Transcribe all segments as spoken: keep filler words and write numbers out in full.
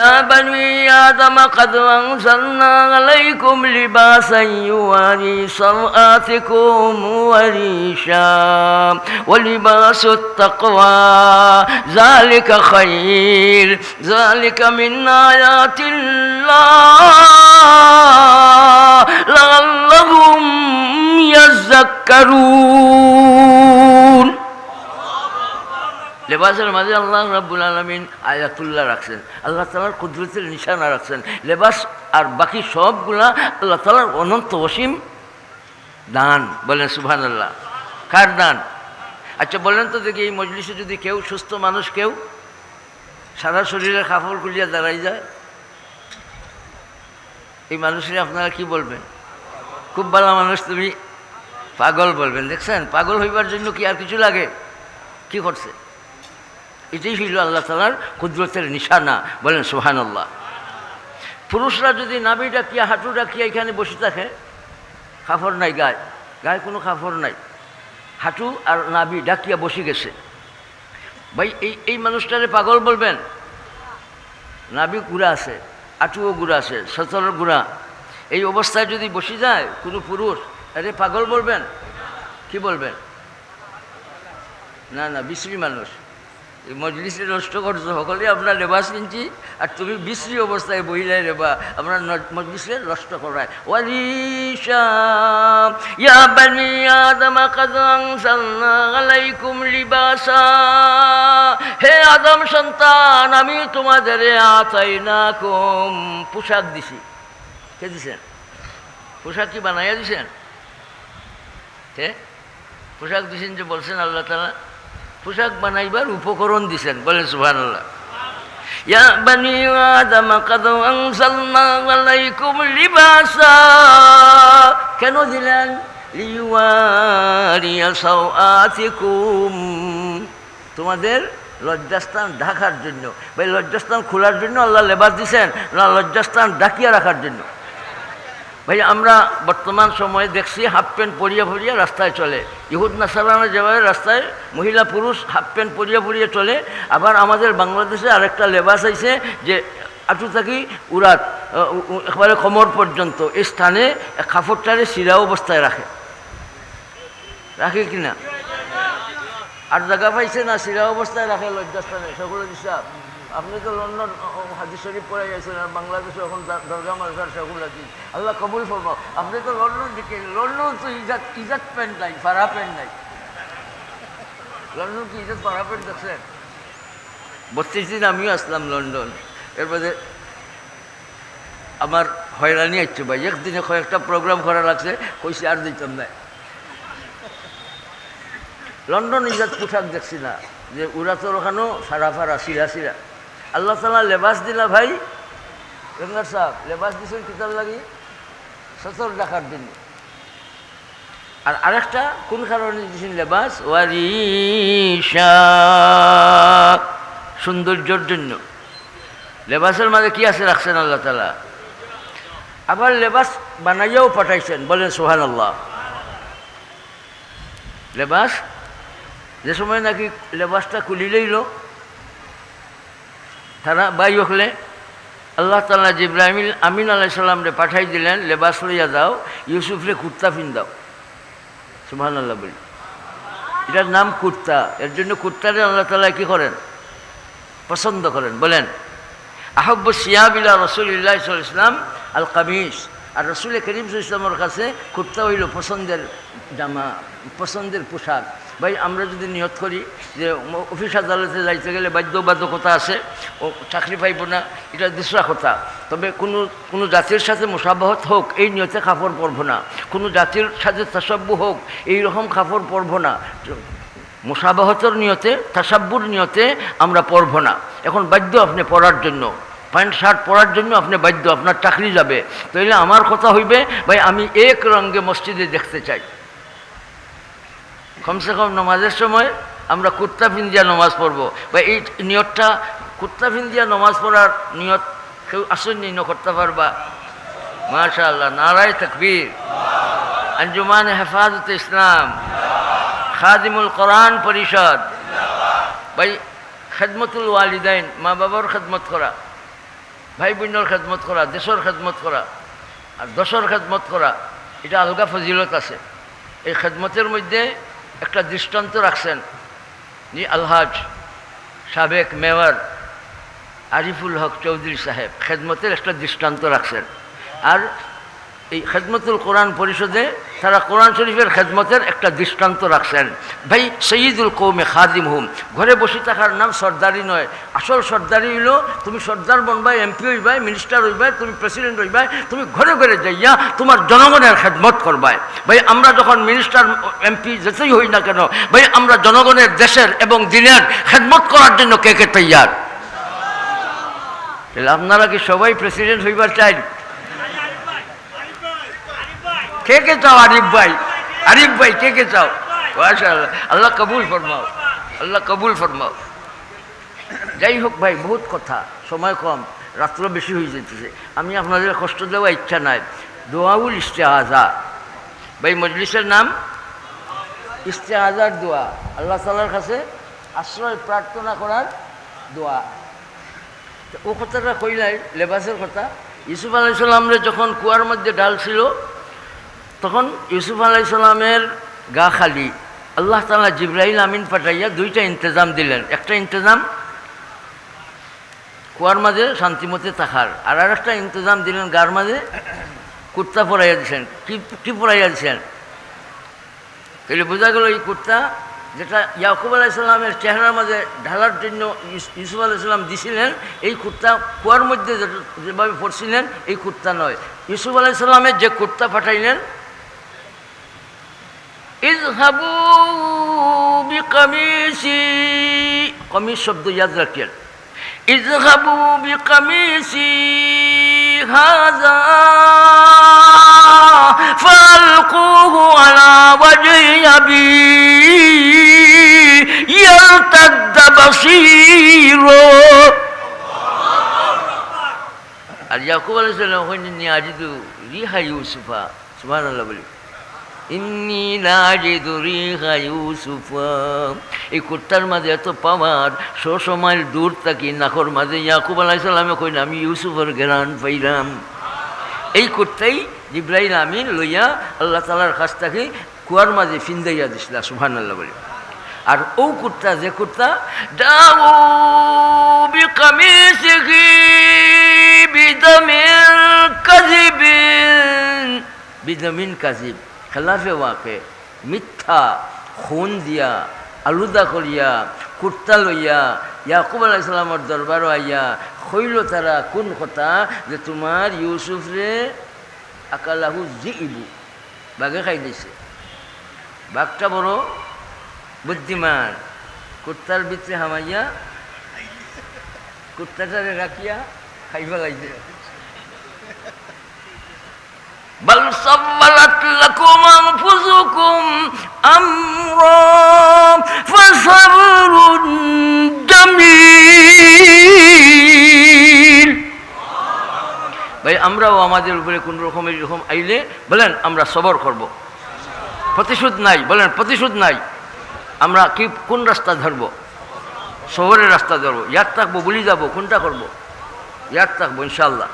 يا بني آدم قد أنزلنا عليكم لباسا يواري سوآتكم وريشا ولباس التقوى ذلك خير ذلك من آيات الله لعلهم يذكرون। লেবাসর মাঝে আল্লাহ রাব্বুল আলামিন আয়াতুল্লাহ রাখছেন, আল্লাহ তাআলার কুদরতের নিশানা রাখছেন। লেবাস আর বাকি সবগুলা আল্লাহ তাআলার অনন্ত অসীম দান। বলেন সুবহানাল্লাহ। কার দান? আচ্ছা, বলেন তো দেখি, এই মজলিসে যদি কেউ, সুস্থ মানুষ কেউ, সারা শরীরের কাপড় খুলিয়া দাঁড়াই যায়, এই মানুষরে আপনারা কি বলবেন? "খুব ভালা মানুষ তুমি", পাগল বলবেন। দেখছেন, পাগল হইবার জন্য কি আর কিছু লাগে? কি করছে? এটাই হইল আল্লাহ তাআলার কুদরতের নিশানা। বলেন সুবহানাল্লাহ। পুরুষরা যদি নাভি ঢাকিয়া, হাঁটু ঢাকিয়া এখানে বসে থাকে, কাপড় নাই গায়ে, গায়ে কোনো কাপড় নাই, হাঁটু আর নাভি ঢাকিয়া বসে গেছে, ভাই, এই, এই মানুষটারে পাগল বলবেন? নাভি গুড়া আছে, হাঁটুও গুড়া আছে, সতর গুড়া। এই অবস্থায় যদি বসে যায় কোনো পুরুষ, আরে পাগল বলবেন? কি বলবেন? না, না, বিশ্রী মানুষ। এই মজলিসে নষ্ট করছো, সকলে আমরা লেবাস কিনছি, আর তুমি বিশ্রী অবস্থায় বইলাই রেবা, আমরা ন-, মজলিসে নষ্ট করায়। ওয়ারিশা, ইয়া বানি আদম, কাদ আনজালনা আলাইকুম লিবাসা। হে আদম সন্তান, আমি তোমাদেরে আতাইনাকুম, পোশাক দিছি। কে দিছেন? পোশাক কি বানাইয়া দিছেন? কে? পোশাক দিছেন যে বলছেন আল্লাহ তাআলা, পোশাক বানাইবার উপকরণ দিছেন। বলেন সুবহানাল্লাহ। ইয়া বানি আদম, কাদ আনজালনা আলাইকুম লিবাসা। কেন দিলেন? লিওয়ারিয়া সাওআতিকুম। তোমাদের লজ্জাস্থান ঢাকার জন্য। ভাই, লজ্জাস্থান খোলার জন্য আল্লাহ লেবাস দিছেন, না লজ্জাস্থান ঢাকিয়া রাখার জন্য? ভাই, আমরা বর্তমান সময়ে দেখছি হাফ প্যান্ট পরিয়া পরিয়া রাস্তায় চলে। ইহুদ নাসারারা যেভাবে রাস্তায় মহিলা পুরুষ হাফ প্যান্ট পরিয়া পরিয়া চলে, আবার আমাদের বাংলাদেশে আরেকটা লেবাস আইছে যে আটু থাকি উরাত, আহ, উ-, উ-, একবারে কোমর পর্যন্ত এই স্থানে কাপড়টারে ছিঁড়া অবস্থায় রাখে। রাখে কি না? আর জাগা পাইছে না, ছিঁড়া অবস্থায় রাখে লজ্জাস্থানে। শেখুল হাদিস সাহেব, আপনি তো লন্ডন, ও, ও, হাদিস শরীফ পড়াই আছেন, আর বাংলাদেশে এখন দা-, দরগা মাদ্রাসার শেখুল হাদিস। আল্লাহ কবুল ফরমাও। আপনি তো লন্ডন থেকে, লন্ডন তো ইজাত, ইজাত প্যান্ট নাই, ফাড়া প্যান্ট নাই। লন্ডন কি ইজাত ফাড়া প্যান্ট দেখছেন? বত্রিশ দিন আমিও আসলাম লন্ডন, এর বাদে আমার হয়রানি হচ্ছে ভাই, একদিনে কয়েকটা প্রোগ্রাম করা লাগছে, কইছি আর দিতাম না। লন্ডন ইজাত পোশাক দেখছি না, যে উরাতর ওখানো ফাড়া ফাড়া, ছিঁড়া ছিঁড়া। আল্লাহ তাআলা লেবাস দিলা ভাই, রঙ্গার সাহেব, লেবাস দিছেন কিতার লাগি? সতর ঢাকার জন্য। আর আরেকটা কোন কারণে দিছেন লেবাস? ওয়ারিশা, সৌন্দর্যর জন্য। লেবাসের মাঝে কি আছে রাখছেন আল্লাহ তাআলা? আবার লেবাস বানাইয়াও পাঠাইছেন, বলেন সুবহানাল্লাহ। লেবাস যে সময় নাকি লেবাসটা খুলি লইল, তারা ভাই হকলে আল্লাহ তাআলা জিব্রাইল আমিন আলাইহিস সালামরে পাঠাই দিলেন, "লেবাস লইয়া যাও, ইউসুফরে কুর্তা পিন্দাও।" সুবহানাল্লাহ বলি। এটার নাম কুর্তা, এর জন্য কুর্তারে আল্লাহ তাআলা কি করেন? পছন্দ করেন। বলেন, "আহাব্বু সিয়াব ইলা রাসূলিল্লাহ সাল্লাল্লাহু আলাইহি ওয়াসাল্লাম আল কামিস।" আর রসুল করিম সাল্লাল্লাহু আলাইহি ওয়াসাল্লামর কাছে কুর্তা হইল পছন্দের জামা, পছন্দের পোশাক। ভাই, আমরা যদি নিয়ত করি যে ম-, অফিস আদালতে যাইতে গেলে বাধ্যবাধকতা আছে, ও চাকরি পাইব না, এটা দুসরা কথা। তবে কোনো, কোনো জাতির সাথে মুশাবাহত হোক, এই নিয়তে কাপড় পরব না। কোনো জাতির সাথে তাসাব্বু হোক, এই রকম কাপড় পরব না। মুশাবাহতর নিয়তে, তাসাব্বুর নিয়তে আমরা পরব না। এখন বাধ্য আপনি পরার জন্য, প্যান্ট শার্ট পরার জন্য আপনি বাধ্য, আপনার চাকরি যাবে। তাইলে আমার কথা হইবে, ভাই, আমি এক রঙে মসজিদে দেখতে চাই। কমসে কম নামাজের সময় আমরা কুর্তা পিন্দিয়া নামাজ পড়বো। বা এই নিয়তটা, কুর্তা পিন্দিয়া নামাজ পড়ার নিয়ত কেউ আসেননি, ন করতে পারবা? মাশাআল্লাহ, নারায়ে তাকবীর। আঞ্জুমানে হেফাজতে ইসলাম, খাদিমুল কোরআন পরিষদ, ভাই, খেদমতুল ওয়ালিদাইন, মা বাবার খেদমত করা। ভাই বইনর খেদমত করা, দেশর খেদমত করা, আর দশর খেদমত করা, ইটা আলগা ফজিলত আছে। এই খেদমতের মধ্যে একটা দৃষ্টান্ত রাখছেন নি আলহাজ সাবেক মেয়র আরিফুল হক চৌধুরী সাহেব, খেদমতের একটা দৃষ্টান্ত রাখছেন। আর এই খেদমতুল কোরআন পরিষদে তারা কোরআন শরীফের খেদমতের একটা দৃষ্টান্ত রাখছেন। ভাই, সৈয়দুল কৌমে খাদিমহুম, ঘরে বসে থাকার নাম সর্দারি নয়। আসল সর্দারি হইল তুমি সর্দার বনবায়, এমপি হইবায়, মিনিস্টার হইবায়, তুমি প্রেসিডেন্ট হইবায়, তুমি ঘরে ঘরে যাইয়া তোমার জনগণের খেদমত করবায়। ভাই, আমরা যখন মিনিস্টার, এমপি যেতেই হই না কেন, ভাই, আমরা জনগণের, দেশের এবং দিনের খেদমত করার জন্য কে কে তৈয়ার? তাহলে আপনারা কি সবাই প্রেসিডেন্ট হইবার চাই? কে কে চাও আরিফ ভাই? আরিফ ভাই, কে কে চাও? মাশাআল্লাহ, আল্লাহ কবুল ফরমাও, আল্লাহ কবুল ফরমাও। যাই হোক ভাই, বহুত কথা, সময় কম, রাত্র বেশি হয়ে যেতেছে, আমি আপনাদের কষ্ট দেওয়া ইচ্ছা নাই। দোয়াউল ইস্তেআজা, ভাই, মজলিসের নাম ইস্তেআজার দোয়া, আল্লাহ তাআলার কাছে আশ্রয় প্রার্থনা করার দোয়া। তো ও কথাটা কইলাই, লেবাসের কথা। ইউসুফ আলাইহিস সালামরে যখন কুয়ার মধ্যে ডালছিল, তখন ইউসুফ আলাইহিস সালামের গা খালি। আল্লাহ তাআলা জিব্রাইল আমিন পাঠাইয়া দুইটা ইন্তেজাম দিলেন। একটা ইন্তেজাম কুয়ার মাঝে শান্তিমতে থাকার, আর আরেকটা ইন্তেজাম দিলেন গার মাঝে কুর্তা পরাইয়া দিছেন। কি, কি পরাইয়া দিছেন? তাহলে বোঝা গেল, এই কুর্তা যেটা ইয়াকুব আলাইহিস সালামের চেহারার মাঝে ঢালার জন্য ইউস-, ইউসুফ আলাইহিস সালাম দিছিলেন, এই কুর্তা কুয়ার মধ্যে যেটা, যেভাবে পড়ছিলেন, এই কুর্তা নয়। ইউসুফ আলাইহিস সালামের যে কুর্তা পাঠাইলেন, "ইযহাবু বিকামিসি", কমিস শব্দ ইয়াদ রাখিয়েন, "ইযহাবু বিকামিসি হাযা ফাআলকুহু আলা ওয়াজহি আবি ইয়ারতাদ্দা বাসীরা।" আর ইয়াকুব আলাইহিস সালাম কইলেন, "ইন্নী আজিদু রিহা ইউসুফা।" সুবহানাল্লাহ বলি। "ইন্নী লা আজিদু রিহা ইউসুফা।" এই কুর্তার মাঝে এত পাওয়ার, ছয়শো মাইল দূর থাকি নাকর মাঝে ইয়াকুব আলাইহিস সালামে কইন, "আমি ইউসুফর ঘেরান পাইলাম।" এই কুর্তাই জিব্রাইল আমিন লইয়া আল্লাহ তাআলার কাছ থাকি কুয়ার মাঝে ফিন্দাইয়া দিছিলা। সুবহানাল্লাহ বলি। আর ও কুর্তা, যে কুর্তা, "দাউ বিকামিসিহি বিদামিন কাযিবিন।" বিদামিন কাযিব, খেলাফে ওয়াকে, মিথ্যা, খুন দিয়া, আলুদা করিয়া, কুর্তা লইয়া ইয়াকুব আলাইহিস সালামর দরবারো আইয়া কইল তারা কোন কথা, যে, "তোমার ইউসুফরে আকালাহু যিইবু, বাঘে খাই দিছে।" বাঘটা বড় বুদ্ধিমান, কুর্তার ভিতরে হামাইয়া কুর্তাটারে রাখিয়া খাই ফেলাইছে। "বাল সাওয়ালাত লাকুম আনফুসুকুম আমরা ফাসাবরুন জামিল।" ভাই, আমরাও আমাদের উপরে কোন রকমের এরকম আইলে বলেন, আমরা সবর করব, প্রতিশোধ নাই, বলেন, প্রতিশোধ নাই। আমরা কি, কোন রাস্তা ধরবো? সবরের রাস্তা ধরবো। ইয়াদ থাকবো, ভুলি যাবো, কোনটা করবো? ইয়াদ থাকবো ইনশাআল্লাহ।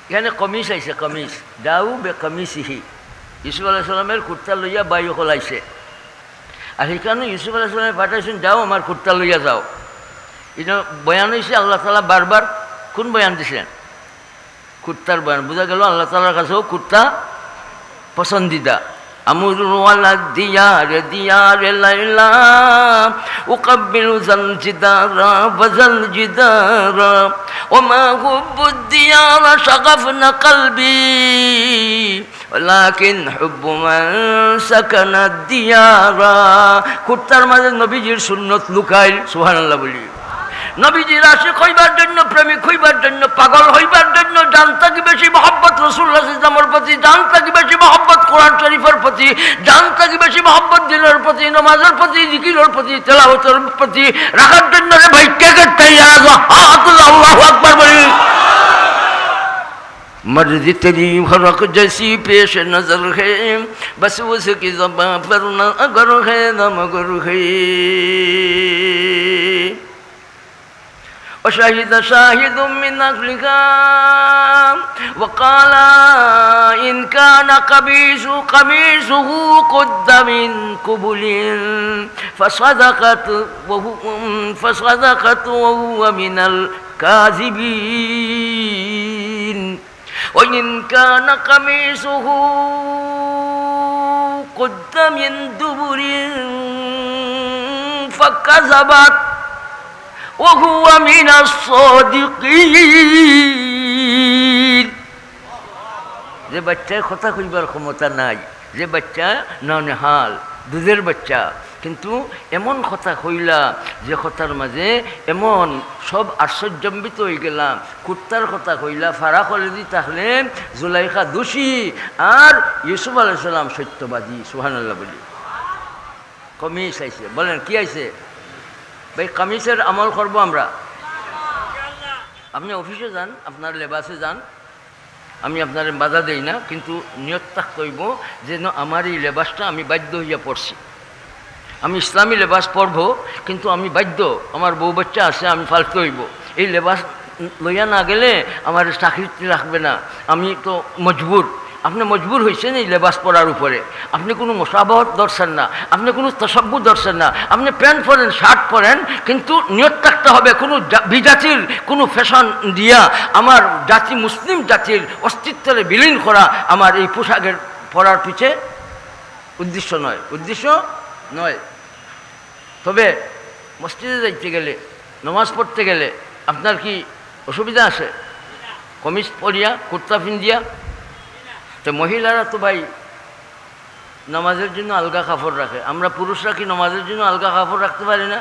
এখানে কমিস আইছে, কমিস, "দাউ বে কমিসিহি।" ইউসুফ আলাইহিস সালামের কুর্তা লইয়া ভাই অকল আইছে। আর এখানে ইউসুফ আলাইহিস সালামে পাঠাইছেন, "যাও, আমার কুর্তা লইয়া যাও।" এটা বয়ান হইছে আল্লাহ তাআলা বারবার। কোন বয়ান দিছিলেন? কুর্তার বয়ান। বোঝা গেল আল্লাহ তাআলার কাছেও কুর্তা পছন্দিদা। "আমুরু আলা দিয়ারে দিয়ারে লাইলা, উকাব্বিলু জাল জিদারা ওয়া জাল জিদারা, ওয়া মা হুব্বুদ দিয়ারা শাগাফনা কালবি, ওয়ালাকিন হুব্বু মান সাকানাদ দিয়ারা।" কুর্তার মাঝে নবীজির সুন্নত লুকাইল। সুবহানাল্লাহ বলি। নবীজির আশিক হইবার জন্য, প্রেমিক হইবার জন্য, পাগল হইবার জন্য, জান থাকি বেশি মহব্বত রাসূলুল্লাহ সাল্লাল্লাহু আলাইহি ওয়াসাল্লামর প্রতি, জান থাকি বেশি মহব্বত কোরআন শরীফের প্রতি, জান থাকি বেশি মহব্বত দিনের প্রতি, নামাজের প্রতি, জিকিরের প্রতি, তেলাওয়াতের প্রতি রাখার জন্য, রে ভাই, কে কে তৈয়ার আছো? হাত তুলে আল্লাহু আকবার বলি। مرض تیری ورق جیسی پیش نظر ہے، بس اس کی زباں پر نہ اگر ہے نہ مگر ہے۔ وشهد شاهد من أهلها وقال إن كان قميص-، قميصه قد من قبل فصدقت وهو، فصدقت وهو من الكاذبين وإن كان قميصه قد من دبر فكذبت وهو من الصادقين। যে বাচ্চায় কথা কইবার ক্ষমতা নাই, যে বাচ্চা নওনেহাল, দুধের বাচ্চা, কিন্তু এমন কথা কইলা যে কথার মাঝে এমন সব আশ্চর্যান্বিত অইগেলা। কুত্তার কথা কইলা, ফারা করেদি থাকলে জুলাইখা দোষী, আর ইউসুফ আলাইহিস সালাম সত্যবাদী। সুবহানাল্লাহ বলি। কমিস আইছে, বলেন কি আইছে? ভাই, কমিসের আমল করবো আমরা। আপনি অফিসে যান, আপনার লেবাসে যান, আমি আপনারে বাধা দেই না, কিন্তু নিয়ত থাকতে অইবো যেন আমার এই লেবাসটা আমি বাধ্য অইয়া পরছি। আমি ইসলামী লেবাস পরবো, কিন্তু আমি বাধ্য, আমার বউ বাচ্চা আছে, আমি ফালতে অইবো। এই লেবাস লইয়া না গেলে আমার চাকরিতে রাখবে না, আমি তো মজবুর। আপনি মজবুর হইছেন এই লেবাস পরার উপরে, আপনি কোনো মোশাবাহত ধরছেন না, আপনি কোনো তশব্বু ধরছেন না, আপনি প্যান্ট পরেন, শার্ট পরেন, কিন্তু নিয়ত থাকতে হবে কোনো জা-, বিজাতির কোনো ফ্যাশন দিয়া আমার জাতি, মুসলিম জাতির অস্তিত্বরে বিলীন করা আমার এই পোশাকের পরার পিছে উদ্দেশ্য নয়, উদ্দেশ্য নয়। তবে মসজিদে যাইতে গেলে, নমাজ পড়তে গেলে আপনার কি অসুবিধা আছে? কমিজ পরিয়া, কুর্তা পিন্দিয়া? তো মহিলারা তো ভাই নামাজের জন্য আলগা কাপড় রাখে, আমরা পুরুষরা কি নামাজের জন্য আলগা কাপড় রাখতে পারি না?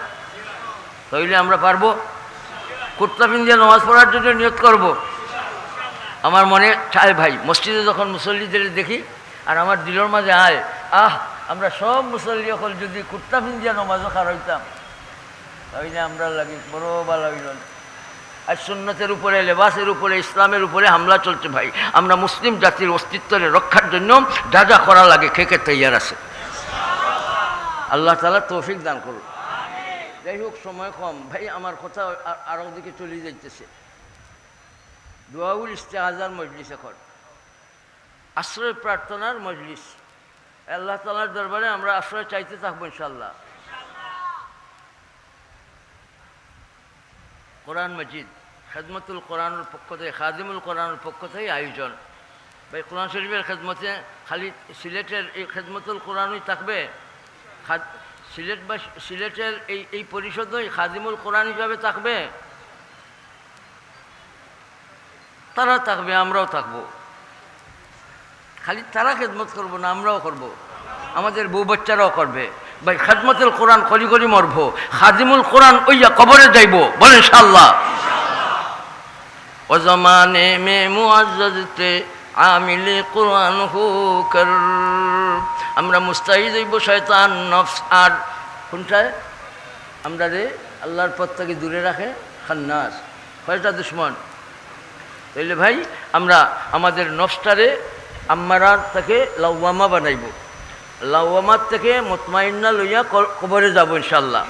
তাইলে আমরা পারবো? কুর্তা পিন্দিয়া নামাজ পড়ার জন্য নিয়ত করব। আমার মনে চায় ভাই, মসজিদে যখন মুসল্লিদের দেখি, আর আমার দিলর মাঝে আয়, আহ, আমরা সব মুসল্লি অকল যদি কুর্তা পিন্দিয়া নামাজো খাড়াইতাম, তাইলে আমরা লাগি বড় ভালা অইল। আর সুন্নতের উপরে, লেবাসের উপরে, ইসলামের উপরে হামলা চলছে ভাই। আমরা মুসলিম জাতির অস্তিত্বরে রক্ষার জন্য যা যা করা লাগে, কে কে তৈয়ার আছে? আল্লাহ তাআলা তৌফিক দান করুন। যাই হোক, সময় কম ভাই, আমার কথা আ-, আরো দিকে চলে যাইতেছে। দোয়াউল ইস্তেআজার মজলিস এখন, আশ্রয় প্রার্থনার মজলিস। আল্লাহ তাআলার দরবারে আমরা আশ্রয় চাইতে থাকবো ইনশাআল্লাহ। কোরআন মজিদ, খেদমতুল কোরআনের পক্ষ থেকে, খাদিমুল কোরআনের পক্ষ থেকে আয়োজন। ভাই, কোরআন শরীফের খেদমতে খালি সিলেটের এই খেদমতুল কোরআনই থাকবে? খাদ-, সিলেট বা সিলেটের এই, এই পরিষদই খাদিমুল কোরআন হিসাবে থাকবে? তারা থাকবে, আমরাও থাকবো। খালি তারা খেদমত করবো না, আমরাও করবো, আমাদের বউ বাচ্চারাও করবে। ভাই, খেদমতুল কোরআন করি করি মরবো, খাদিমুল কোরআন অইয়া কবরে যাইবো, বলেন ইনশাআল্লাহ। ও জমানে মে মুআজ্জাজ তে আমিলে কোরআন হো কর। আমরা মুস্তাইজ অইবো শয়তান, নফস আর কোনটায়? আমরারে আল্লাহর পথ থেকে দূরে রাখে খান্নাস। কয়টা দুশমন? তাইলে ভাই, আমরা আমাদের নফসটারে আম্মারার থেকে লাওয়ামা বানাইবো, লাওয়ামার থেকে মুতমাইন্না লইয়া ক-, কবরে যাবো ইনশাআল্লাহ।